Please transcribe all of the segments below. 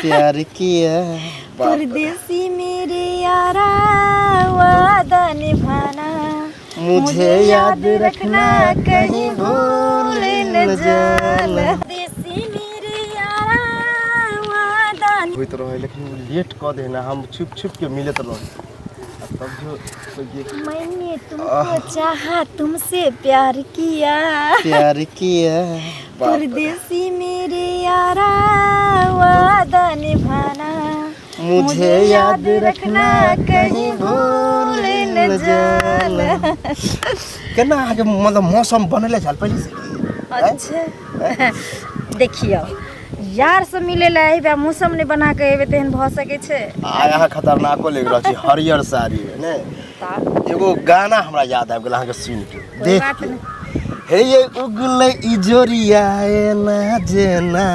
प्यार किया। बाप रे। परदेसी मेरे यारा वादा निभाना, मुझे याद रखना, कहीं भूल न जाना। परदेसी मेरे यारा वादा होइत रहे, लेकिन ओ लेट कऽ दे ने, हम छुप छुप के मिलैत रही आ तब जो कोई देख। मैंने तुमको चाहा, तुमसे प्यार किया, प्यार किया। बाप रे। परदेसी मेरे यारा वादा निभाना, मुझे याद रखना, कहीं भूल न जाना। केना अहाँके मतलब मौसम बनले छल पहिले से? अच्छा देखियौ, यार से मिले ला अयबै आ मौसम नहि बना के अयबै, तेहन भऽ सकै छै? आइ अहाँ खतरनाको लागि रहल छी हरियर साड़ी मे ने। तऽ एगो गाना हमरा याद आबि गेल अहाँके सुनि के, कोइ देख बात के। नहि। हे ये उगलै इजोरिया एना जेना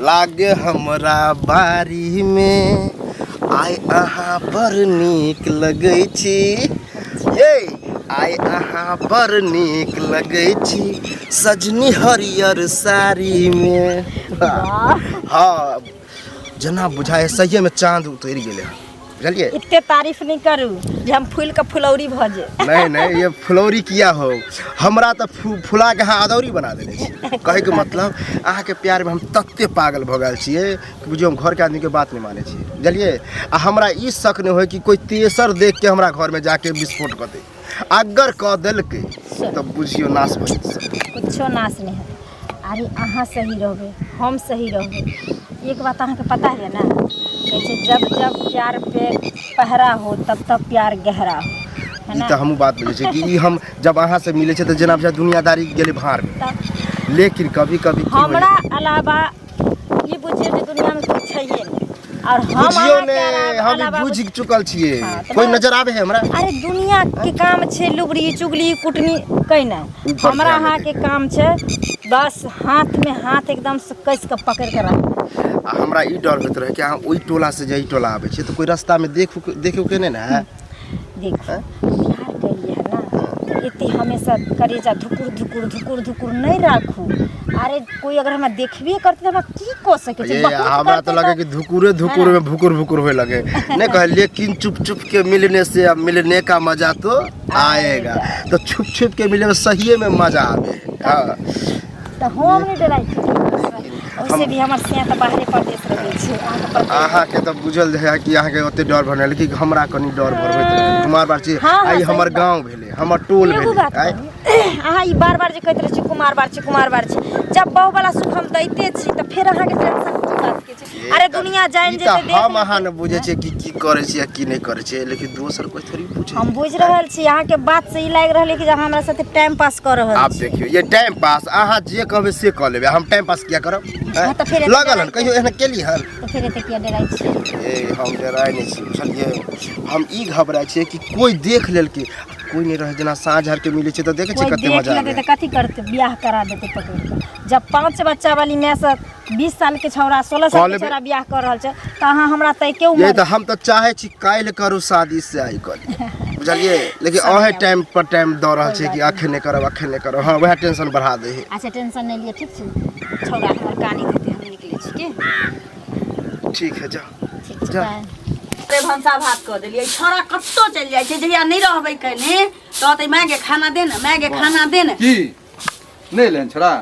लागे हमरा बारी मे, आइ अहाँ बड़ नीक लगै छी, ये आइ अहाँ बड़ नीक लगै छी सजनी हरियर साड़ी मे। हँ, जेना बुझाइ सहिए मे चाँद उतरि गेलै हन, बुझलियै? एते तारीफ नहि करू जे हम फूल के फुलौरी भऽ जाए। नहीं नहीं, ये फुलौरी किया हो, हमरा तऽ फुला के अहाँ अदौरी बना देने छी। कहैके मतलब अहाँके प्यारमे हम तते पागल भऽ गेल छियै कि बुझियौ हम घरके आदमीके बात नहि मानै छियै, बुझलियै? आ हमरा ई शक नहि होय कि कोइ तेसर देख के हमरा घरमे जाके विस्फोट कऽ दे। अगर कऽ देलकै तऽ बुझियौ नाश भऽ जेतै सब। कुछो नाश नहि हेतै। अरे अहाँ सही रहबै, हम सही रहबै। एक बात अहाँके पता है ने, कहै छै जब जब प्यार पे पहरा हो तब तब प्यार गहरा हो, है ई ना? तऽ हमहूँ बात बुझै छियै कि ई हम जब अहाँसँ मिलै छै तऽ जेना बुझाय दुनियादारी गेलै भाँड़मे। तब लेकिन कभी कभी की होइ हमरा अलावा ई बुझियौ जे दुनियामे कोइ छैहे नहि और हम बुझियौ अहाँके ने, हम ई अलावा बुझि चुकल छियै। हाँ, तऽ कोइ बस। नजर आबै है हमरा? अरे दुनिया के काम छै लुगरी चुगली कुटनी कैनाइ। ऊपर हमरा ध्यान अहाँके काम छै बस हाथ में हाथ एकदम से कस के पकड़ के राखू। आ हमरा ई डर होइत रहै कि अहाँ ओहि टोला से जे ई टोला आबै छियै तऽ कोइ रास्तामे देख देख उख नहि ने है? देखो, प्यार केलिए है ना तऽ एते हमेशा करेजा धुकुर धुकुर धुकुर धुकुर नहि राखू। अरे कोई अगर हमरा देखबे करते तऽ हमरा की कऽ सकै छै? ये बहुत हमरा करतै तऽ लगे कि धुकुरे धुकुर में भुकुर भुकुर होए लगे। नहीं कहे, लेकिन चुप चुप के मिलने से अब मिलने का मजा तो आएगा। तो छुप छुप के मिले में सहिए में मजा आवे है। हाँ। तऽ हम नहि डराइ छी। ओइसे भी हमर सिया तऽ बाहरे परदेश रहै छै, अहाँके पता है। अहाँके तऽ बुझल है कि अहाँके ओते डर भरने, लेकिन हमरा कनि डर भरबैत रहे कुमार बार छी। हाँ, हाँ, आइ सही हमर बात। गाँव भेलै, हमर टोल एगो भेलै। बात आइ कहू, अहाँ ई बार बार जे कहैत रहै छी कुमार बार छी, कुमार बार छी, जब बहु वाला सुख हम दैते छी तऽ फेर अहाँके टेंशन की बात के छै? अरे दुनिया जानि ई जेतै, तऽ देख हम लेतै। अहाँ ने बुझै छियै कि की करै छियै आ की नहि करै छियै, लेकिन दोसर कोइ थोड़ी बुझै। हम बुझि रहल छी, अहाँके बात से ई लागि रहल है कि जे अहाँ हमरा साथे टाइम पास कऽ रहल आब छी। देखियौ, ये टाइम पास अहाँ जे कहबै से कऽ लेबै, हम टाइम पास किया करब? हाँ, तऽ फेर एते लगल हन डराइ कहियो एहन केली हन? तऽ फेर एते किया डराइ छी? ए हम डराइ नहि छी, बुझलियै? हम ई घबराइ छियै कि कोइ देख लेलकै, कोइ नहि रहै, जेना साँझ आरके मिलै छै तऽ देखै छियै कोइ कते देख मजा लेतै आबै। तऽ कथी करतै? बियाह करा देतै पकड़ि कऽ। जब पाँच बच्चा वाली माय से 20 साल के छौड़ा, 16 साल के लेबै। छौड़ा बियाह कऽ रहल छै तऽ अहाँ हमरा तऽ एके ये उमर। तऽ हम तऽ चाहै छी काल्हि करू शादी से आइ करी, बुझलियै? लेकिन अहें टाइम पर टाइम दऽ रहल छै कि अखन नहि करब, अखन नहि करब। हँ, वएह टेंशन बढ़ा दै है। अच्छा, टेंशन नहि लिअ, ठीक छै? छौड़ा हमर कानी देतै, हम निकलै छी के। ठीक है, जाओ। ठीक छै। जा। बाय। रे भनसा भात कऽ देलियै। छौड़ा कतौ चलि जाइ छै, जहिया नहि रहबै कने कहतै माय गे खाना दे ने, माय गे खाना दे ने। की नहि एलै हन छोड़ा?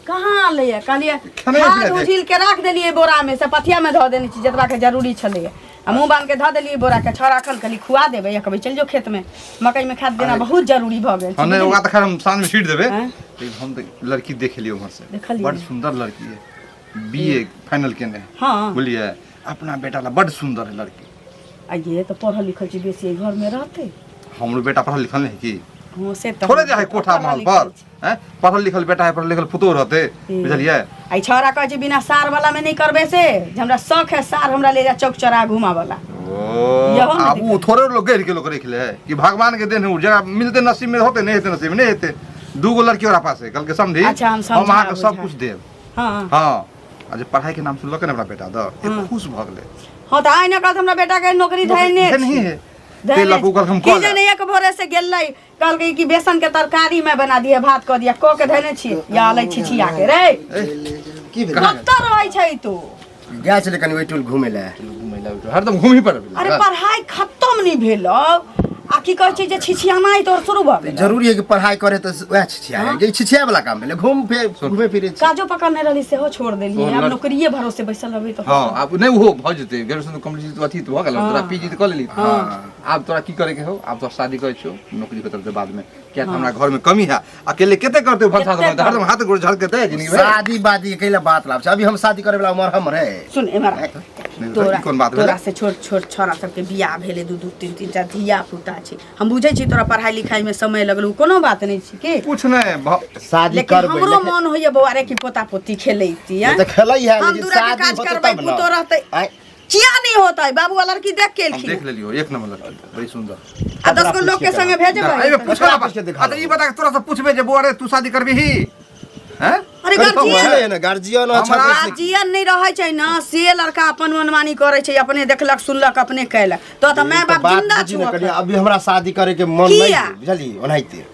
कहाँ एलैया? कहलियै खेनाइ खाद पिनाइ दे। उझिल के राख देलियै बोरा में से, पथिया में धऽ देने छी जतबा के जरूरी छलैया आ मुँह बान्ह के धऽ देलियै बोरा के। छौड़ा अखन कहली खुआ देबै या कहबै चलि जो खेत में, मकई में खाद देना अरे। बहुत जरूरी भऽ गेल छै। हाँ, नहीं, ओकरा तऽ खैर हम साँझ में छीट देबै। आँय? लेकिन हम तऽ लड़की देख लियौ उम्हर से। देखलियै। बड़ सुंदर लड़की है, बी ए फाइनल केने है। हाँ। बुझलियै? अपना बेटा ला बड़ सुंदर है लड़की। आ ये तऽ पढ़ल लिखल छै बेसी, एहि घर में रहतै। हमरो बेटा पढ़ल लिखल नहीं की? हँ, से तऽ थोड़े जे है कोठा पढ़ल महल लिखल पर छै। हैं, पढ़ल लिखल बेटा है, पढ़ल लिखल पुतोह रहते, बुझलियै? आ ई छौड़ा कहै छै बिना सार वाला में नहि करबै से जे हमरा शौक है सार हमरा ले जा चौक चौराहा घुमा वाला। ओ यहो ने आब ओ थोड़े लोग गढ़ के लोग रख ले है कि भगवान के देन है, उ जकरा मिलते नसीब में होते, नहीं हेते नसीब में नहीं हेते। दूगो लड़की ओकरा पास है, कहलकै समधी अच्छा, हम हम समझा अहाँके सब बुझा। कुछ देब। हाँ। हाँ, आ जे पढ़ाई के नाम सुनलकै ने हमरा बेटा द खुश भऽ गेलै। हाँ, तऽ आइ ने कहत हमरा बेटा के नौकरी धैने धैने छी। है। धैने तेल लऽ कऽ हम की कऽ जाने एक भोरे से गेलै, कहलकै कि बेसन के तरकारी में बना दिए, भात कऽ दिया, कऽ के धैने छी या अलै छिछिया के रे। की भेल? कतऽ रहै छै तू? गेल छलै कनि ओहि टोल घुमै लए। घुमै लए हरदम घूमही पर। अरे पढ़ाई खत्म नहीं भेलो आ की कहै छै जे छिछियानाइ तोर शुरू भऽ गेल। जरूरी है कि पढ़ाई करे तऽ वएह छिछिया है, छिछिया वाला काम भेलै, घूम फिर घूमे फिरे छी। काजो पकड़ने रहली सेहो छोड़ देलियै, आब नौकरिये भरोसे बैसल रहबै तऽ। हँ, आब नहि ओहो भऽ जेतै, ग्रेजुएशन कम्प्लीट अथी भऽ गेल तोरा, पीजी तऽ कऽ लेली, आब तोरा की करे के हौ? आब तोरा शादी करै छियौ, नौकरी होतै बाद में, किया तऽ हमरा घर में कमी है, अकेले कते करतै भनसा? कते? हरदम हाथ गोड़ झड़केतै जिंदगी भरि। शादी बादी के कैला बात लाभ छै? अभी हम शादी करे वाला उमर हमर है। सुन एमहर आ। नहि, तोरा ई कोन बात भेलै? तोरा से छोट छोट छोरा सबके बियाह भेलै, दू दू तीन तीन टा धिया पुता छै। हम बुझै छी तोरा पढ़ाई लिखाई में समय लगलौ, कोनो बात नहि छै की कुछ नहि शादी लेकिन करबै हमरो लेकिन मन होइए बौआ रे कि पोता पोती खेलैती। ये तऽ खेलै है, हम लेकिन दूरा के शादी काज होतै करबै, तब ने। पुतो रहतै। आँय, किया नहि होतै बाबू? लड़की देख के हम एलखिन। देख लेलियो, एक नंबर लड़की, बड़ी सुंदर। आ 10 गो लोग के संगे भेजबै। एहिमे पूछल ककरा पूछ के देखा? अच्छा, ई बता, तोरा से पूछबे जे बौआ रे, तू शादी करबिही हैं? अरे कनि गार्जियन पूछले ने, गार्जियन अच्छा गार्जियन नहि रहै छै ने, से लड़का अपन मनमानी करै छै, अपने देखलक सुनलक अपने कयलक, तो माय तऽ बाप बात जिंदा बुझी ने छौ। कनि, अभी हमरा शादी करे के मन नहीं किया? है, बुझली ओनाहिते।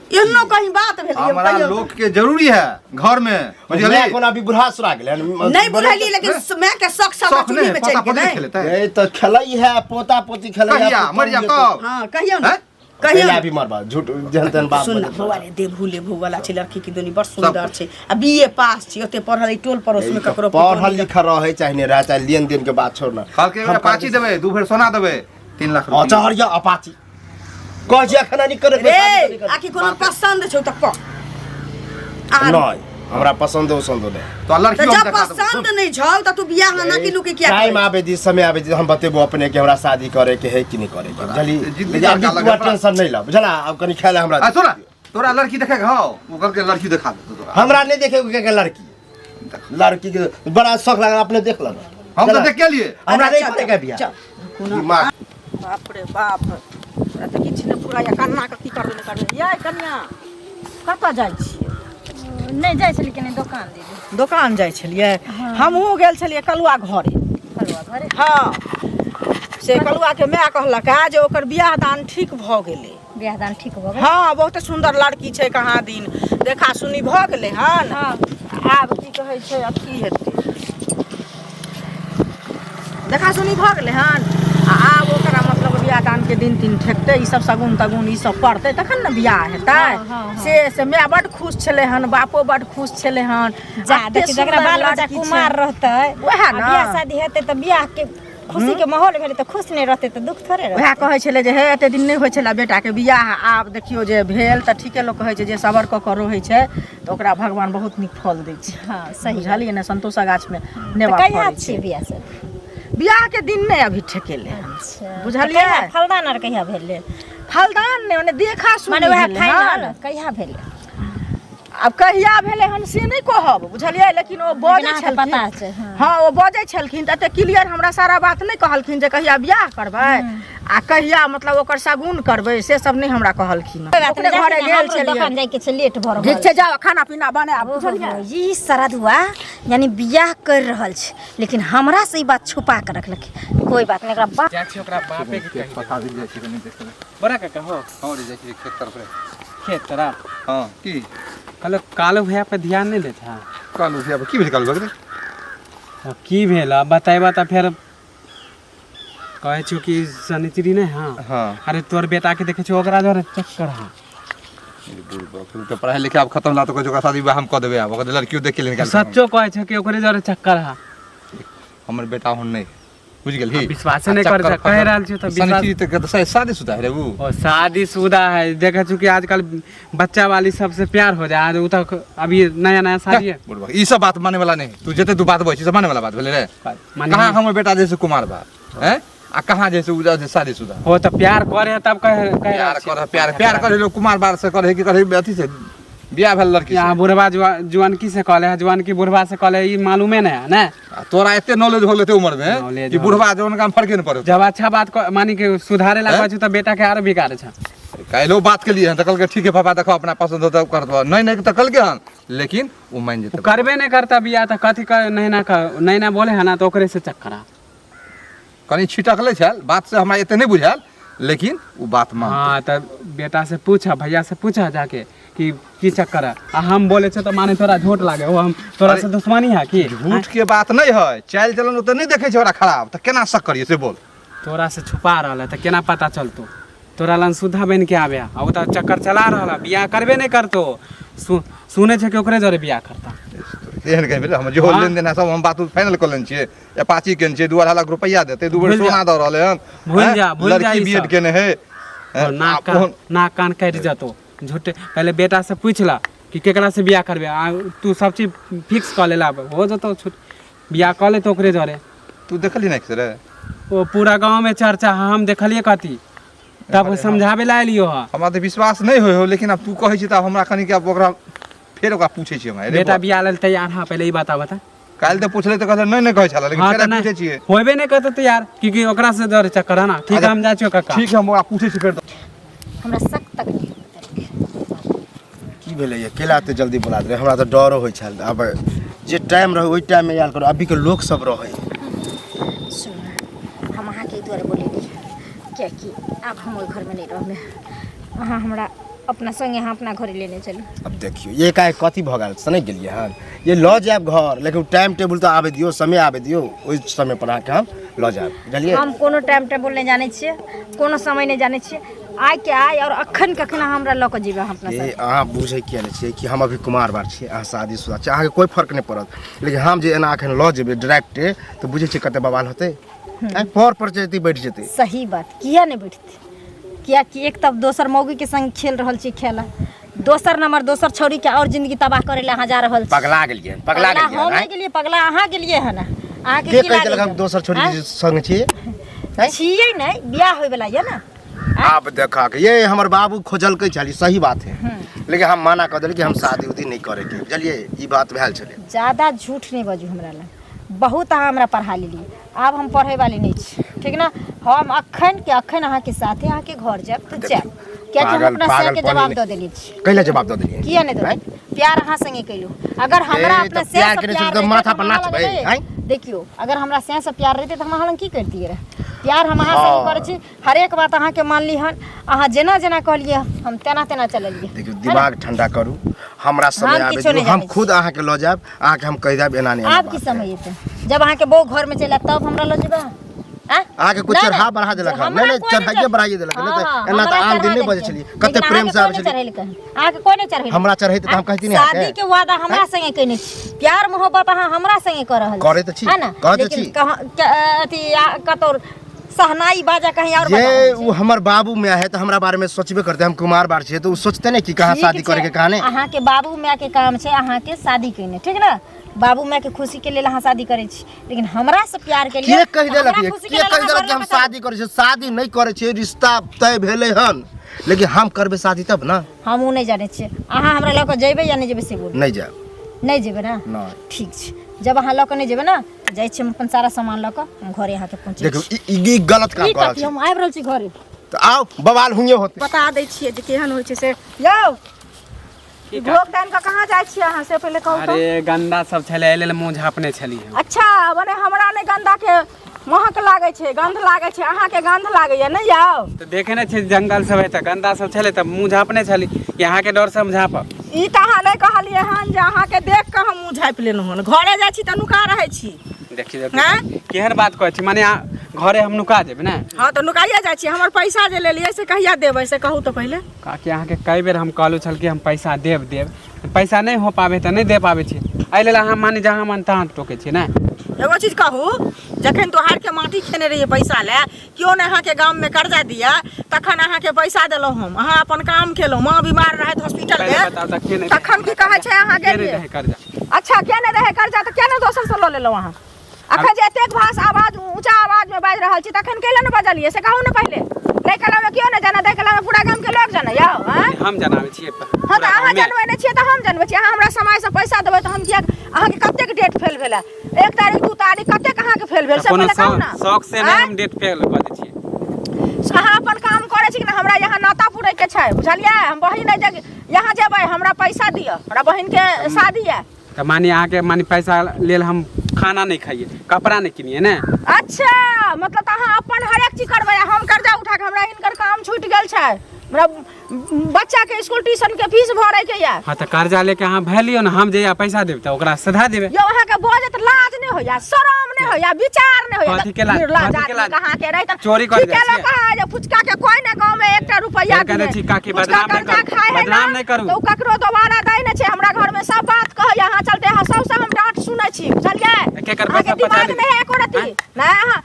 एहनो कहीं बात भेलै? हमारा कहियो लोग के जरूरी है घर में, बुझलियै? मैं कोना अभी बुढ़ा सुरा गेलै हन। नहि बुझलियै, लेकिन माय के शौक सब शौक चुल्ही नहीं में चलि पोता पोती गेलै। खेलतै। ए तऽ खेलै है, पोता पोती खेलै है। कहिया पुतहु मर जाब जे तब? हँ, कहियौ ने। हैं? कहियौ कहिया ने। भी मरबा, झूठ जहन तहन बाप सुन बजत। बौआ रे, देभू लेभू वाला छै लड़की की दुनी, बड़ सुंदर छै आ बीए पास छै, ओते पढ़ल ई टोल पड़ोस में ककरो पुतोह पढ़ल नहि। लिखल रहे चाहे नहीं रहे, चाहे लेन देन के बात छोड़ ना। कहलकै हम पाची देबै, दू भरि सोना देबै, 3 लाख रुपया। अच्छा, हरिया अपाची कह जे अखन नहीं करे। रे, आखि कोनो पसंद छौ तऽ कह आर। नहीं, हमरा पसंद उसंद नहीं। तो लड़की तऽ हम जब देखा देबौ। पसंद नहीं छौ तऽ तू बियाह ना की लुकी किया टाइम करै? आबे दी, समय आबे दी, हम बतेबो अपने के हमरा शादी करे के है कि नहीं करे के, बुझली? जिद्दी लेकिन अभी लड़का तू लगे। टेंशन नहीं ला, बुझला? अब कनी खाए ला हमरा। आ सुन, तोरा लड़की देखे के हौ, ओ कहलकै लड़की देखा देतौ तोरा। हमरा नहीं देखे के, के लड़की लड़की के बड़ा शौक लागल, अपने देख लो। हम तऽ देख के लिए। हमरा नहीं चल, करे के बियाह। चल। दिमाग बाप रे बाप, तोरा तऽ किछु नहि पूरा कन्ना के की करबै नहि करबै। यै कन्या, कतऽ जाइ छियै? नहि जाइ छलियै कनि दोकान दीदी। दोकान जाइ छलियै? हमहूँ गेल छलियै कलुआ घरे। कलुआ घरे? हँ, से कलुआके माय कहलक है जे ओकर बियाह दान ठीक भऽ गेलै। बियाह दान ठीक भऽ गेल? हँ, बहुत सुन्दर लड़की छै, कहाँ दिन देखा सुनी भऽ गेलै हन। हँ। आब की कहै छै अथी हेतै, देखा सुनी भऽ गेलै हन आ आब ओकरा मतलब बियाह दानके दिन तीन ठेकतै, ई सब शगुन तगुन ई सब पड़तै तखन ने बियाह हेतै। हँ, हँ, हँ। से माय बड्ड खुश छलै हन, बापो बड्ड खुश छलै हन। जा एते देखी, जकरा सुन्दर बाल बच्चा लड़की छै। कुमार रहतै वएह आ ने। बियाह शादी हेतै तऽ बियाह के खुशी के माहौल भेलै तऽ खुश नहि रहतै तऽ दुख थोड़े रहतै? वएह कहै छलै जे हे एते दिन नहि होइ छलै बेटाके बियाह, आब देखियौ जे भेल तऽ ठीके। लोक कहै छै जे सबर कऽ कऽ रहै छै तऽ ओकरा भगवान बहुत नीक फल दै छै। हँ, सही। बुझलियै ने? संतोषा गाछमे तऽ नेबा कहिया फड़ै छियै छै। बियाह शादी? बियाह के दिन नहि अभी ठेकेलै हन। अच्छा। बुझलियै? तऽ कहिया फलदान आर कहिया भेलै? फलदान नहि, ओने देखा सुनी माने वएह भेलै फाइनल हन। कहिया भेलै? आब कहिया भेलै हन से नहि कहब, बुझलियै? लेकिन ओ बजै लेकिन अहाँके छलखिन। पता छै, हँ। हँ, ओ बजै छलखिन तऽ एते क्लियर हमरा सारा बात नहि कहलखिन जे कहिया बियाह करबै आ कहिया मतलब ओकर शगुन करबै, से सब नहि हमरा कहलखिन। बात ओकरे नहि, घरे गेल हमरो छलियै। दोकान जाइके छै, लेट भऽ रहल। ठीक छै, जाउ, खाना पीना बनायब, बुझलियै? ओहो, ई श्रद्धुआ यानी बियाह कर रहल छै, लेकिन हमरा से ई बात छुपा के रखलकै। कोई बात नहीं, एकरा बाप जाइ छी ओकरा बापे के कहि। पता दिख जाइ छै कनि देखै। बड़ा काका हो। हँ रे, जाइ छी खेत तरफ रे। खेत तरफ? हँ, की? कहलक कालू भैया पे ध्यान नहि देता है। कालू भैया की भेल कालू भैया के? अब की भेल अब बतेबा तऽ फेर कहै छौ कि शनिचरी नहि। हाँ। हँ। अरे तोर बेटा के देखै छौ, ओकरा जरे चक्कर। हाँ। तऽ पढ़ाई लिखाई आब खत्म ला तऽ कहै छै ओकरा शादी विवाह हम कऽ देबै, आब ओकर लड़कियो देख के निकाल। सच्चो कहै छौ कि ओकरे जरे चक्कर है? हमर बेटा हुन नहि, बुझि गेलही? विश्वासे नहि करै छै, कहि रहल छियौ तऽ विश्वास। तऽ शादी शादीशुदा है रे उ। ओ शादीशुदा है? देखै छौ कि आजकल बच्चा वाली सबसे प्यार हो जाए, आज उ तक अभी नया नया शादी है। बुढ़बा, ई सब बात माने वाला नहीं। तू जते तू बात बोलै छी, सब माने वाला बात भेलै रे? माने कहाँ हमर बेटा जैसे कुमार बा हैं आ कहाँ जैसे उ जे शादीशुदा। हो तऽ प्यार करे है तब कह कह रहल प्यार छियै। कर प्यार प्यार करे लोग कुमार बार से करे कि करे अथी से बियाह भेल लड़की यहाँ से? बुढ़वा जुआनकी से कहले है, जुआनकी बुढ़वा से कहले है, ई मालूमे नहीं है ने। आ तोरा एते नॉलेज हो गेल एते उम्र में नॉलेज कि हो। बुढ़वा जवन काम फर्के नहीं पड़े। जब अच्छा बात मानी के सुधारे हैं? लगा तऽ बेटा के आरो बिगाड़े छै। काल्हिो बात के लिए हन तऽ कहलकै ठीक है पापा, देखो अपना पसंद हो तब कर दो। नहीं नहीं तऽ कहलकै हन, लेकिन ओ मान उ जेतै। करबे नहीं करता बियाह तऽ कथी कर नहीं ना कर नहीं ना बोले है ना तऽ ओकरे से चक्कर आ। कनि छिटकले छल बात से हमरा एते नहीं बुझायल। लेकिन ओ बात मान। हाँ, तऽ बेटा से पूछा, भैया से पूछा जाके कि की चक्कर है। आ हम बोले छे तऽ माने तोरा झूठ लागे ओ, हम तोरा से दुश्मनी है की? झूठ के बात नहीं है, चालि चलन ओते नहीं देखे छै ओकरा खराब, तऽ केना शक करिए से बोल। तोरा से छुपा रहल है तऽ केना पता चलतो? तोरा लन सुधा बन के आबे आ ओ तऽ चक्कर चला रहल है, बियाह करबे नहीं करतो। सुने छे कि ओकरे जरे बियाह करता। एहन कहीं भेलै? हम जेहो हाँ। लेन देन है सब हम बात फाइनल कऽ लेने छियै, अपाची केने छियै, 2-2.5 लाख रुपैआ देतै, 2 बेर भूलि जा। सोना दऽ रहलै हन। भूलि हैं? जा, भूलि जा लड़की ई बी एड सब। केने है, हैं? और नाक आ कान, नाक कान कटि जतो झूठे। पहले बेटा से पूछ ला कि केकरा से बियाह करबे, आ तू सब चीज फिक्स कऽ लेला, हो जतो छूट, बियाह कऽ लेतो ओकरे जरे। तू देखली ना रे? ओ पूरा गांव में चर्चा है, हम देखलिए कथी तब समझावे ला एलियो हा। हमरा तऽ विश्वास नहि होइ हो, लेकिन आब तू कहै छी तऽ आब हमरा कनिक आब ओकरा फेर ओकरा पूछै छियै हमरा। अरे बेटा बा, बियाह लेल तैयार हा पहले ई बता बता। काल्हि तऽ पुछलै तऽ कहलै नहि नहि कहै छलै, लेकिन हाँ फेर तऽ आइ नहि पूछै छियै। होबे नहि करतौ तैयार, क्योंकि ओकरा से डर चक्कर है ना। ठीक है, अच्छा, हम जाइ छियौ काका। ठीक है, हम ओकरा पूछै छियै फेर। हमरा शक तक नहि। की भेलै ये, केला एते जल्दी बोला देलै? हमरा तऽ डरो होइ छल। आब जे टाइम रहै ओहि टाइममे आयल करू, अभीके लोक सब रहै। सुनू, हम अहाँके एहि दुआरे बोलेली कियाकि आब हम ओहि घरमे नहि रहबै। अहाँ हमरा अपना संगे अहाँ अपना घरे लेने चलू। अब देखियौ ये काहे कथी भऽ गेल, सनकि गेलियै हन? ये लऽ जायब घर, लेकिन टाइम टेबुल तऽ आबे दियौ, समय आबे दियौ, ओहि समय पर अहाँके हम लऽ जायब, बुझलियै? हम कोनो टाइम टेबुल नहि जानै छियै, कोनो समय नहि जानै छियै। आइ के आइ और अखन के अखन अहाँ हमरा लऽ कऽ जेबै अहाँ अपना ये संगे। अहाँ बुझै किया नहि छियै कि हम अभी कुमार बार छियै, अहाँ शादीशुदा छियै, अहाँके कोइ फर्क नहि पड़त, लेकिन हम जे एना अखन लऽ जेबै डायरेक्टे तऽ बुझै छियै कते बवाल होतै? आँय, पर पर जेतै, बैठ जेतै। सही बात, किया नहि बैठतै? कियाकि एक तऽ दोसर मौगी के संग खेल रहल छी खेला, दोसर नंबर दोसर छौड़ी के और जिंदगी तबाह करे ला अहाँ जा रहल छी। पगला गेलियै हन, पगला पगला गेलियै हम हन, नहि आँय? गेलियै, पगला अहाँ गेलियै हन। अहाँके के की कहि लागै देलक हम यऽ? दोसर छोड़ी आँय? के संग छियै? आँय? छियै नहि, बियाह होय वाला यऽ ना। आब देखक ये हमर बाबू खोजलकै छली, सही बात है, लेकिन हम मना कऽ देलियै कि हम शादी उदी नहि करैके, बुझलियै? ई बात भेल छलै। ज्यादा झूठ नहि बाजू हमरा लग। बहुत अहाँ हमरा पढ़ा लेलियै, आब हम पढ़ै वाली नहि छी, ठीक ना? हम अखन के अखन अहाँके साथे अहाँके घर जायब तऽ जायब, कियाकि हम पागल- अपना सर के पागलपनी जवाब नहि। दऽ देने छी। कैला जवाब दऽ देलियै? किया नहि दऽ आँय? देलियै? प्यार अहाँ संगे कैलू। अगर हमरा ए, अपना तऽ सै प्यार से केने प्यार छी तऽ रहितै माथा तऽ पर हम अहाँ लग नाचबै, नहि। आँय? देखियौ, अगर हमरा सै से प्यार रहितै तऽ हम अहाँ लग की करतियै रहए? प्यार हम अहाँ संगे हाँ। करै छी, हरेक बात अहाँके मानली हन। अहाँ जेना जेना कहलियै हम तेना तेना चललियै। देखियौ, दिमाग ठंडा करू, हमरा समय हम आबे किछो दियौ, नहि हम जानै खुद अहाँके लऽ जायब, अहाँके हम कहि देब एना नहि एना आब की बात है। समय एतै? जब अहाँके बहू घरमे चलि आयत तब हमरा लऽ जेबै अहाँ? अहाँके कुछ नहि, चढ़ा नहि, बढ़ा देलक हन। हमरा नहि, नहि, कोइ नहि चढ़ाइए बढ़ाइए देलक हन, नहि हाँ, तऽ एना तऽ हमरा आन दिन चढ़ा नहि बजै देलकै। छलियै, लेकिन कते प्रेम अहाँके से आबै कोइ नहि छलियै। चढ़ेलकै हन। अहाँके कोइ नहि चढ़ेलकै। हमरा चढ़ैतै तऽ हम कहती नहि शादी अहाँके? के वादा हमरा संगे कयने छी, प्यार मोहब्बत अहाँ हमरा संगे कऽ रहल करै तऽ छी, है ना? करै तऽ लेकिन छी। कहाँ अथी कतौ सहनाई बाजा कहीं और ये बजा रहल छै। ओ हमर बाबू माय है तऽ हमरा बारे में सोचबे करते, हम कुमार बार छियै तऽ ओ सोचते ने कि कहाँ ठीक शादी छै, करे के कहाँ नहि। अहाँके बाबू माय के काम छै अहाँके शादी केने, ठीक ना? बाबू माय के खुशी के लेल अहाँ शादी करै छी, लेकिन हमरा से प्यार के लिए के कहि देलक हमरा ये? खुशी के के लेल कहि अहाँ देलक कि हम घरमे कतौ- शादी करै छियै? शादी नहि करै छियै, रिश्ता तय भेलै हन, लेकिन हम करबै शादी तब ना। हम ओ नहि जानै छियै, अहाँ हमरा लऽ कऽ जेबै या नहि जेबै से बोलू। नहि जायब। नहि जेबै ना? नहि। ठीक छै, जब अहाँ लऽ कऽ नहि जेबै ना तऽ जाइ छी हम अपन सारा सामान लऽ कऽ हम घरे अहाँके पहुँचै देखियौ छी। ई गलत काम ई कऽ रहल कथी छी। हम आबि रहल छी घरे। तऽ आउ, बवाल हुए होतै। बता दै छियै जे केहन होइ छै से। यौ, ई भोग टाइम कऽ कहाँ जाइ छियै अहाँ से पहिले कहू तऽ। अरे गंदा सब छलै, एहि लेल मुँह झाँपने छलियै हम। अच्छा, मने हमरा नहि गन्दा के महक लागै छै, गन्ध लागै छै, अहाँके गन्ध लागैया नहि यौ? तऽ देखे नहि छै जंगल सब है तऽ गंदा सब छलै तऽ मुँह झाँपने छली कि अहाँके डर से हम झाँपब। ई तऽ अहाँ नहि कहलियै हन जे अहाँके देख कऽ हम मुँह झाँपि लेलहुँ हन। घरे जाइ छी तऽ नुका रहै छी। देखी देखी केहन बात कहै छी, माने अहाँ घरे हम नुका जेबै ने? हँ तऽ नुकाइए जाइ छी। हमर पैसा जे लेलियै से कहिया देबै से कहू तऽ पहिले। काकी, अहाँके कई बेर हम कहलहुँ छल कि हम पैसा देब देब, पैसा नहि हो पाबै तऽ नहि दे पाबै छी, एहि लेल अहाँ माने जहाँ मन तहाँ टोकै छी ने। एगो चीज कहू, जखन तोहारके माटी खेने रहियै पैसा लए, केओ नहि अहाँके गाममे कर्जा दिए, तखन अहाँके पैसा देलहुँ हम, अहाँ अपन काम केलहुँ, माँ बीमार रहथि हॉस्पिटलमे पहिले बताउ तऽ के नहि तखन की कहै छै अहाँ के नहि गेलियै? रहै कर्जा। अच्छा, के नहि रहै कर्जा तऽ के नहि दोसरसँ लऽ लेलहुँ अहाँ? अखन जे एतेक भाषा आवाज ऊँचा आवाजमे बाजि रहल छी तखन कैला नहि बजलियै से कहू ने पहिले। दै कलामे केओ नहि जानै, दै कलामे पूरा गामके लोक जानै यौ। आँय? हम जनाबै छियै। हँ तऽ अहाँ जनबै नहि छियै तऽ हम जनबै छियै। अहाँ हमरा समयसँ पैसा देबै तऽ हम किया अहाँके कतेक डेट फेल भेलै? 1 तारीख, 2 तारीख, कतेक अहाँके फेल भेल से कोनो पहिले कहू ने। शौक से नहि आँय? हम डेट फेल कऽ दै छियै। अहाँ अपन काम करै छी कि नहि? हमरा यहाँ नाता पुरैके छै, बुझलियै? हम बहिन अइ जे यहाँ जेबै, हमरा पैसा दिअ, हमरा बहिनके शादी यऽ। तऽ माने अहाँके माने पैसा लेल हम खाना नहि खाइए, कपड़ा नहि किनिए ने? अच्छा, मतलब तऽ अहाँ अपन हरेक चीज करबै आ हम कर्जा उठा कऽ हमरा हिनकर काम छूटि गेल छै हमरा बच्चाके स्कूल ट्यूशनके फीस भरैके यऽ हाँ तऽ कर्जा लेके अहाँ भए लियौ ने हम जहिया पैसा देब तऽ ओकरा सधा देबै यौ अहाँके बजैत लाज नहि होइया शरम नहि होइया विचार नहि होइया कथी के लाज? निर्लज कथी के आदमी लाज? कहाँ के रहित चोरी कर ठीके जाइ लोक छियै। कहाँ जे फुचका के कोई ने गाँव में एकटा रुपैआ फेर कहै दिए छी काकी फुचका बदनाम नहि कर्जा करू, खाय है बदनाम ना नहि करू। तऽ ओ ककरो दोबारा दै नहि छै हमरा घर में सब बात कहैया अहाँ चलते अहाँ सबसँ हम डांट सुनै छी बुझलियै केकर अहाँके पैसा पचा दिमाग लेलियै? नहि है एको रत्ती नहि अहाँ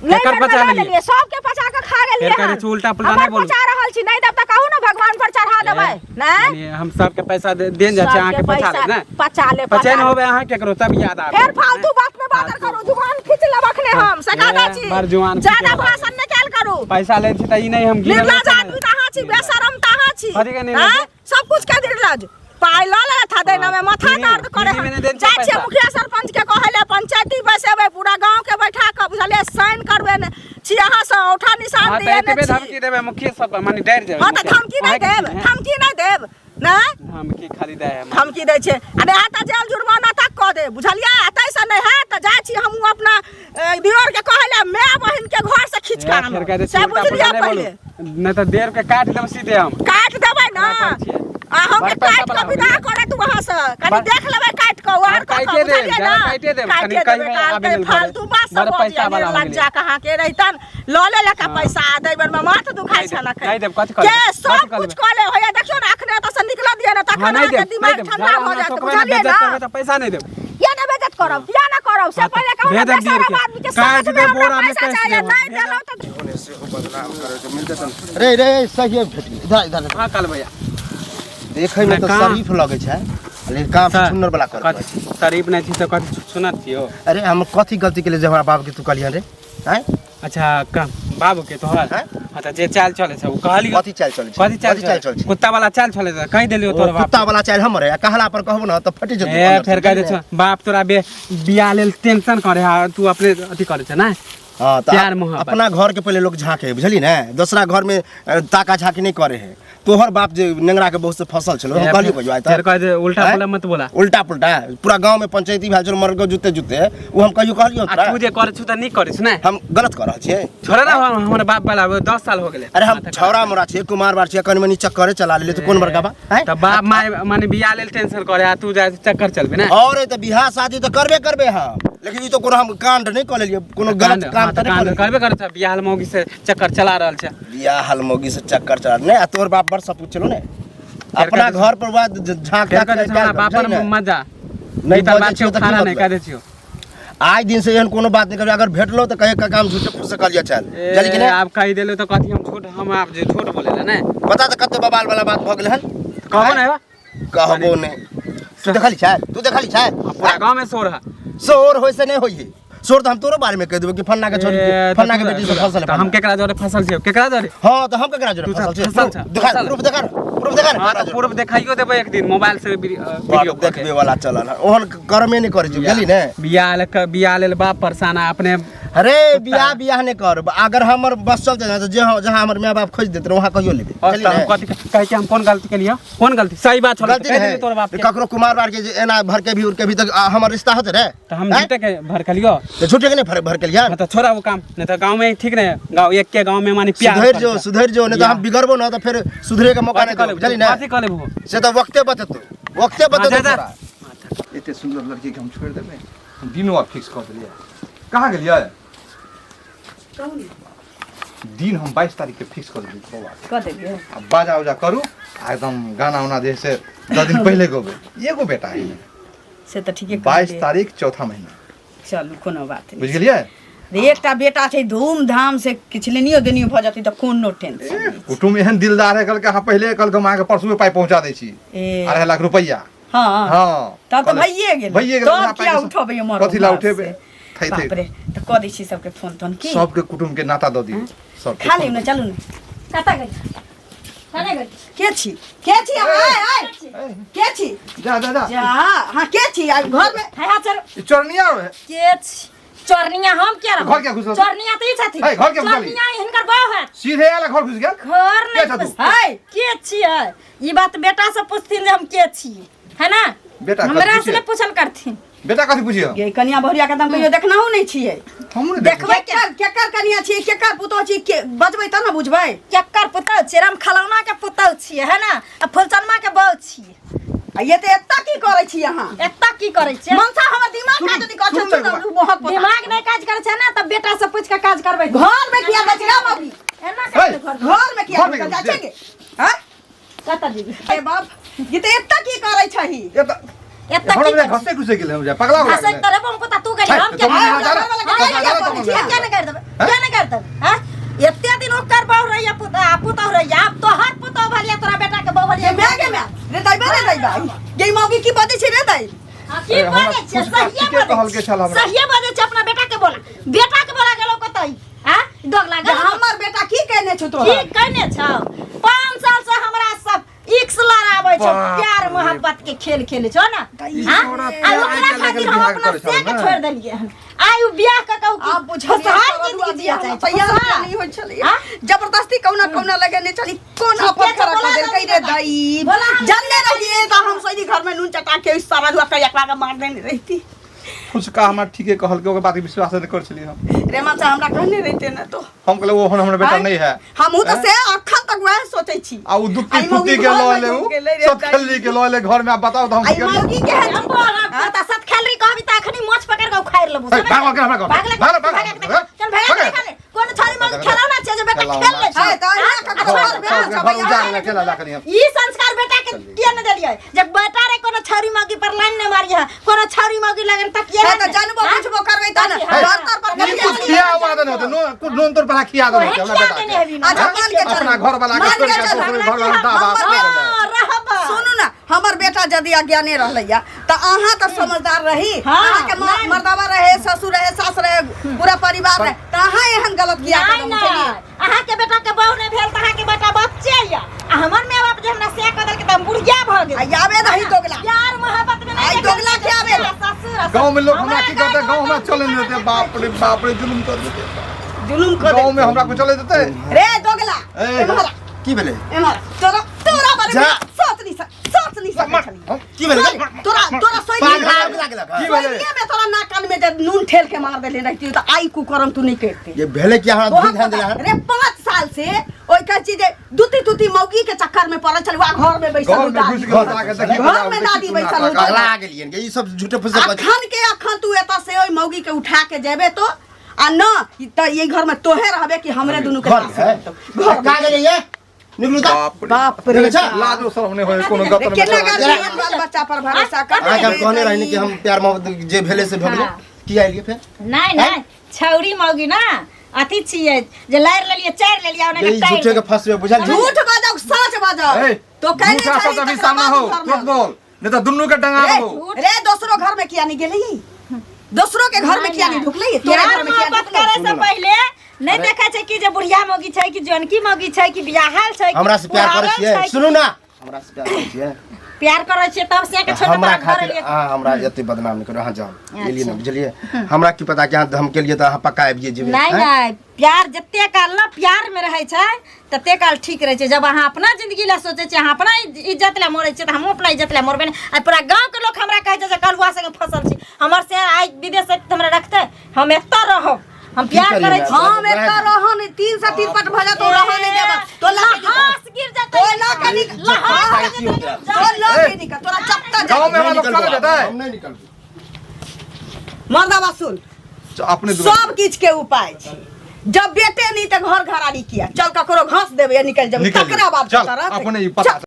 नहि केकर बेर में पचा लऽ लेलियै? लेलियै सबके पचा कऽ खा गेलियै फेर कहै हन। छी उल्टा पुल्टा हमर नहि बोलू। पचा रहल छी नहि देब तऽ कहू ने भगवान पर चढ़ा देबै नहि यानी हम सबके पैसा देन जाइ छै सबके अहाँके पचा पैसा लेब ने पचा ले पचै पचा ने ले। होबे अहाँ केकरो तब याद आबे फेर फालतू बात में बात करू जुबान खींच लेब अखने हम सका दै छी बड़ जुबान खींचे ज्यादा वाला। भाषण नहि कयल करू पैसा लै छी तऽ ई नहि हम गिनल निर्लज आदमी तऽ अहाँ छी बेशरम तऽ अहाँ छी कथी के निर्लज? आँय? सब कुछ के निर्लज पाइ लऽ लेलथि हा दैना में माथा फ्री- दर्द करे फ्री में नहि देन छै जाइ छियै पैसा। मुखिया सरपंच के कहै ले पंचायती बैसेबै पूरा गांव के बैठा कऽ बुझलियै साइन करबै ने छी अहाँ से औठा निशान हाँ तऽ दिए एतबे ने छी धमकी देबै मुखिया सब माने डरि जेबै हाँ तऽ धमकी नहि देब धमकी नहि देब नहि धमकी खाली दै है धमकी दै छै आ नहि हैत तऽ जेल जुर्माना तक कऽ देब बुझलियै आ ताहिसँ नहि हैत तऽ जाइ छी हमहूँ अपना दियोर के कहै लए माय बहिन के घर से खींच कऽ फेर आनब कहै छै से उल्टा बुझलियै पुल्टा नहि पहिले बोलू नहि तऽ देर के काटि देब सीधे हम काटि देबै ने बड़ा पर छियै। अहूँके बड़ पैसा काटि कऽ वाला हो विदा गेलै। करत वहाँ से कनि बड़- देख लेबै काटि कऽ वार कऽ कऽ काटिए देब, बुझलियै जादा ने काटिए देब, कनि काटिए देबै कहिबै आबै कहलकै लेल घरे। फालतू बात सब बड़ पैसा बजैए वाला हो गेलै। निर्लज्जा कहाँ के रहितन लऽ लेलक पैसा आ दै बेरमे माथ दुखाइ नहि छल देब, अखन नहि देब, कथी कऽ के लेबै? सब कथी कऽ कुछ लेबै? कऽ ले होइए देखियौ ने अखने एतऽ से निकलऽ दिअ ने तखन हाँ नहीं अहाँके देब दिमाग नहीं देब ठंडा जादा भऽ हमरा जायत टोकबै ने बुझलियै बेइज्जत ने करबै तऽ पैसा नहीं देब किया ने बेइज्जत करब किया ने करब से हाँ, तऽ पहिले कहू ने भेज देब बेशरम दियरके। आदमी के काटि समझ में देब, हमरा बोरा में पैसा कस चाहिए देब। नहीं भेज देलहुँ तऽ रे रे सही भेट गेल इधर इधर हाँ कल भैया देखै में तऽ कहाँ? शरीफ लगै छै लेकिन काम सुनर वाला कर कथी शरीफ नहीं छी तऽ कथी सुनत छियो अरे हम कथी गलती केलियै जे हमरा बाप के तू कहलियन रे आँय अच्छा बाबू के तोहर हैं? हाँ तऽ जे चाल चले छै ओ कहलियो कथी चालि चलै छै कथी चाल कथी चालि चले चलै छै कुत्ता वाला चाल चले छै कहि देलियो ओ तोहर बाप कुत्ता वाला चालि हमर है आ कहला पर कहबो न तऽ फटि जेतौ ए अंदर से, फेर कह दे बुझलिही ने? बाप तोरा बे बियाह लेल टेंशन करे है तू अपने अथी करे छै ना हाँ तऽ प्यार मोहब्बत। अपना घर के पहले लोग झाँके है बुझली ने दोसरा घर में ताका झाँकी नहीं करे है तोहर बाप जे नेंगरा के बहुत से फसल छलो हम कहलियो कहियो आइ फेर तक कह दे उल्टा हैं? पुल्टा मत बोला उल्टा पुल्टा पूरा गांव में पंचायती भेल छलो मरल के जुते जुते ओ हम कहियो कहलियो आ तोरा तू जे करे छु तऽ नीक करे छु ने हम गलत कर रहल छियै छोड़ा ना हमर बाप वाला 10 साल हो गेलै अरे हम छौड़ा मोरा छियै कुमार बार छियै कनि मनि चक्करे चला लेलियै तऽ कोन बड़का बा हैं? तऽ बाप माय माने बियाह लेल टेंशन करे आ तू जा चक्कर चलबे ने और तऽ बियाह शादी तऽ करबे करबे हम लेकिन ई तऽ कोनो हम कांड नहि कऽ लेलियै कोनो गलत काम तऽ नहि कऽ लेलियै करबे करे छै बियाह लेल मौगी से चक्कर चला रहल छै बियाह हल मौगी से चक्कर चला नहीं आ तोहर बाप बड़ सपूत छलो ने अपना घर पर बाद झाँक फेर कह दै छै हमरा बाप पर मत जा नहीं नहीं बजै बात छियौ छियौ तऽ की खाना नहीं मतलब? कह दै छियौ आइ दिन से एहन कोनो बात नहीं करबै अगर भेटलो तऽ कहे काका हम झूठे फूसे कहलियै चल जल्दी कि ए, नहीं आब कहि देलौ तऽ कथी हम झूठ हम आब जे झूठ बोले ला ने बता तऽ कते बवाल वाला बात भऽ गेलै हन कहबो नहीं बा कहबो नहि तू देखली छै तू देखली छै पूरा गांव में शोर है शोर होय से नहि होय शोर तऽ हम तोरो बारे में कहि देबो कि फन्ना के छोड़ी ए, फन्ना के तऽ बेटी से फसल है तऽ हम केकरा जोरे फसल छियौ केकरा जोरे हाँ तऽ हम केकरा जोरे तू फसल सब छियै फसल छऽ, देखा फसल। प्रूफ देखा प्रूफ देखा हाँ तऽ प्रूफ देखाइयो देबै एक दिन मोबाइल से वीडियो कॉल देखबे वाला चलल है ओहन कर्मे नहि करै छै बुझली ने बियाह लेल बियाह लेल बाप परेशान आ अपने अरे बियाह बियाह नहि कर अगर हमर बस चलते ने तऽ जे जहाँ हमर माय बाप खोजि देते वहाँ कहियो लेबै और बुझली तऽ हम ने? कथी कहै कि हम कोन गलती केलियै कोन गलती सही बात छलै गलती कहि नहीं देलियै तोर बाप के ककरो कुमार बार के जे एना भरके भी उरके भी तऽ हमर रिश्ता होते रे तऽ हम आँय? झूठे के भड़कलियो तऽ झूठे के नहीं भर भरके लिया हाँ तऽ छोड़ा वो काम नहीं तऽ गाँव में ठीक नहीं गाँव एक के गाँव में माने प्यार सुधर जो सुधर जो नहीं तो हम बिगड़बो ना तो फिर सुधरे के मौका नहीं देबो बुझली ने कथी कऽ लेबहो से तऽ वक्ते बतेतौ वक्ते बतेतौ जा, जा। तोरा एते सुन्दर लड़की के हम छोड़ि देबै हम दिनो आब फिक्स कऽ देलियै कहाँ गेलियै दिन हम 22 तारीख के फिक्स कऽ देलियै बौआ कऽ देलियै आ बाजा उजा करू आ एकदम गाना उना जे है से 10 दिन पहिले गोबै एगो बेटा है से तऽ ठीके 22 कहलियै। तारीख चौथा महीना चलू कोनो बात नहि बुझि गेलियै रे एकटा बेटा छै धूमधाम से किछु लेनियो देनियो भऽ जेतै तऽ कोनो टेंशन नहि। कुटुम एहन दिलदार है कहलकै अहाँ पहिले कहलकै हम अहाँके परसुए पाइ पहुँचा दै छी ए 2.5 लाख रुपैआ हँ हँ तब तऽ कहलक- भइए गेलै भइए गेलै तब बिना किया पाइके उठेबै हमर कथी ला उठेबै थै थै बाप रे तऽ कऽ दै छी सबके फोन तोन की सबके कुटुम के नाता दऽ दियौ सबके खा लियौ ने चलू ने कतऽ गेल कतऽ गेल के छी के छी आय आय के छी जा जा जा जा हाँ के छी आ घर में है चल ई चोरनिया है के छी चोरनिया हम के रहब घर किया घुसल? चोरनिया तऽ ई छथिन है, घर किया घुसली? चोरनिया हिनकर बहू है सीधे आयल घर घुस गेल घर के नहीं छथु? घुसतै। है के छियै ई बात बेटा से पूछथिन जे हम के छी है ना बेटा कथी हमरा से पूछिए? नहि पूछल करथिन बेटा कथी पूछिए ये कनिया बहुरिया के तऽ हम कहियो देखनाहु नहि छियै हम नहि देखबै केकर केकर कनिया छी केकर पुतोह छी के बजबै तब ने बुझबै केकर पुतहु छियै राम खलौना के पुतहु छियै है ना आ फुलचनमा के बहू छियै आ ये तऽ एतऽ की करै छी अहाँ एतऽ की करै छियै मनसा हमर दिमाग काज यदि करै सुन छै तऽ तऽ मोहक पोता। दिमाग नहि काज करै छै ना तऽ बेटा से पूछि के काज करबै घर में किया बचगा मौगी एना करतै घर घर में किया घर में ढुकल जाइ घुस छै गे हैं कतऽ जेबै ए बाप ये तऽ एतऽ की करै छही एतऽ एतऽ हमरा की बुझाइ घसे घुसे गेलै हम पगला हो घसैत गेलै तऽ रहबो हमको तऽ तू गेली है, हम तो के मम्मी यहाँ जा रहा- हम तो जा रहा तो मम्मी के यहाँ नहि कर देबै के नहि कर देबै हैं एते दिन ओकर बहू रहिया पुतहु रहिया आब तोहर पुतहु भलिया तोरा बेटा के बहू भलिया गे माय गे माय रे दाई रे दाई बाई गे मौगी की बजै छै रे दाई हाँ, की ए, हमरा बजै छै फुसका सहिए ठीके कहलकै बजै छल छै हमरा। सहिए बजै छै अपना बेटा के बोला बेटा के बोला गेलौ कतई हैं दोगला जे गेलौ हमर बेटा की कहने छौ तोरा की कहने छौ 5 साल से हमरा सब इक्स लड़ाबै छौ बाप प्यार रे। मोहब्बत के खेल खेले छौ ना ई हाँ? छौड़ा आ प्यार ओकरा आइ काल्हि खातिर हम बियाह अपना करै छौ से के ने। छोड़ देलियै हन आइ उ बियाह क कहू कि आब बुझलियै खुशहाल तोरा जिंदगी जिया बियाह चाहै छै तैयार खुशहाल। नहीं होइ छलै हाँ? जबरदस्ती कौना कौना लगेने छली कोन ठीके अपन छौ, खड़ा बोला कऽ देलकै जल्दी रे बेटा। दाई बोला हम जानने रहिए तऽ हम सही घर में नून चटा के सारा दुआ करिया के मार देने रहिती फुचका हमरा ठीके कहलकै ओकर बात के विश्वास नहि करै छलियै हम रे मनसा हमरा कहने रहिते ने तो हम कहलियै ओहन हमर बेटा आँय? नहि है हमहूँ तऽ से अखन तक वएह सोचै छी आ उ दुत्ती आई मौगी फुत्ती के घर लऽ में एलै उ घुसि गेलै रे सतखल्ली के लऽ एलै घर में आब बताउ तऽ हम आई की करियै? मौगी केहन हम बोलब तऽ सतखेलरी कहबी तऽ अखनी मोछ पकड़ के उखाड़ि लेबो ए, भाग भाग, भाग, भाग भाग, भाग, भाग भाग, चल भाग भाग। भाग कोन छोरी मौगी खेलौना छै जे बेटा खेल लै छै है तऽ अहिना ककरो हाँ? घर भेल घर छै घर उजाड़ ले केला ला कनी हम ई संस्कार बेटा के किया न देलियै जब बेटा रे कोनो छौरी मौगी पर लाइन न मारिए है कोनो छौरी मौगी लगन तकिए है तऽ जानबो बुझबो करबै तऽ ने हाँ। घर तर पर ई कुछ खिया हुआ देने होते नो कुछ नून तोर पर खिया देने होते हमरा खिया बेटा देने के हेबी ना। अच्छा मान के चलू अपना घर वाला के मान छोड़ के के चलू। दोसर घर वाला दाबा हाँ, रहब सुनू ना हमर बेटा यदि अज्ञाने रहलैया तऽ अहाँ तऽ समझदार रही हाँ, अहाँके नहीं। मर्दावा रहे ससुर रहे सास रहे पूरा परिवार रहे तऽ अहाँ एहन गलत किया नहीं कदम नहीं उठेलियै अहाँ के बेटा के बहू नहीं भेल तऽ अहाँ के बेटा बच्चे या आ हमर माय बाप जे हमरा से कऽ देलकै तऽ हम बुढ़िया भऽ गेल आ आबे दही दोगला प्यार मोहब्बत में नहीं आई दोगला के आबे। ससुर आ गांव में लोग हमरा की गाँव करते गांव हमरा में चले नहीं देते बाप रे बाप रे जुलुम कर देते जुलुम कऽ गांव दे में हमरा को चले देते रे दोगला ए। एम्हर आ, की भेलै एम्हर आ। तोरा तोरा बारे में जा। सोच नहीं सक सोच नहीं सकै छलियै की भेलै तोरा तोरा सोच पागल लागलक की भेलै सोइलिए में तोरा नाक कान में जब नून ठेल के मार देले रहती तऽ आई कुकरम तू नहीं करते ये भेलै कि अहाँ तोहर ध्यान देला पता- रे 5 साल से ओइ कहै छी जे दुती तुती मौगी के चक्कर में पड़ल छल वहाँ घर में बैसल घर में दादी घुस के जाके देखी घर में दादी बैसल होता। पगला गेलियन ई सब झूठे फूसे बज अखन के अखन तू एतऽ से ओइ मौगी के उठा के जेबे तो आ न तऽ ये घर में तोहे रहबे कि हमरे दुनू के घर सास है रहतौ। घर का गेलियै ये निकलू तऽ बाप रे बाप रे देखै छ? लाजो शरम नहि होय कोनो गप रे नहि केना गार्जियन बाल बच्चा पर भरोसा कर अहाँके हम कहने रही कि हम प्यार मोहब्बत जे भेलै से भऽ गेलै हाँ। की आइलियै फेर नहीं नहीं छौरी मौगी ना अथी छियै जे लड़ि लेलियै चारि लेलियै ओने ये के झूठे के फंसबे बुझल झूठ बाजौ सच बाजौ ए, तो कहने झूठा छही सच अभी तकरा सामने बाद हो घर में तुरंत बोल नहीं तो दुन्नू के डंगा रे, देबो रे दोसरो घर में किया नहीं गेली दोसरो के घर में किया नहीं ढुकली तोरे प्यार घर में किया मोहब्बत ढुकलै करे से पहिले नहीं देखै छै कि जे बुढ़िया मौगी छै कि जनकी मौगी छै कि बियाहल छै कि हमरा से प्यार करै कुहारल छियै छै। सुनू ना हमरा से प्यार करै छियै प्यार करै छियै तब से के छोड़ हमरा खातिर अहाँ हमरा एते बदनाम नहि करू अहाँ जाउ एलियै ने बुझलियै हमरा की पता कि अहाँ हम केलियै तऽ अहाँ पक्का आबिये जेबै नहीं आँय? नहीं प्यार जते काल ना प्यार में रहै छै तते काल ठीक रहै छै जब अहाँ अपना जिंदगी ला सोचै छियै अहाँ अपना इज्जत ला मरै छियै तऽ हमहूँ अपना इज्जत ला मरबै नहि आ पूरा गाँवके लोक हमरा कहै छै जे कलुआ संगे फसल छी हमर से आइ विदेश से हमरा रखतै हम एतऽ रहब हम प्यार करियै करै मैम? छी हम एतऽ रह नहीं 3 से 3 पट भऽ जातो रह नहीं देब तो ला के लहास गिर जेतै तो ला के निकल लहास की हो गया? तो ला के निकल तोरा चपता गाँव में जा हमरा लोग निकलबो, चले देतै हम नहीं निकलबो मर्दाबा सुन अपने दुआर सब किछ के उपाय छै जब बेटे नहीं तऽ घर घरारी किया चल ककरो घास देबै या निकल जेबै निकल तकरा बाद चल पता रहतै। अपने ई पता चल।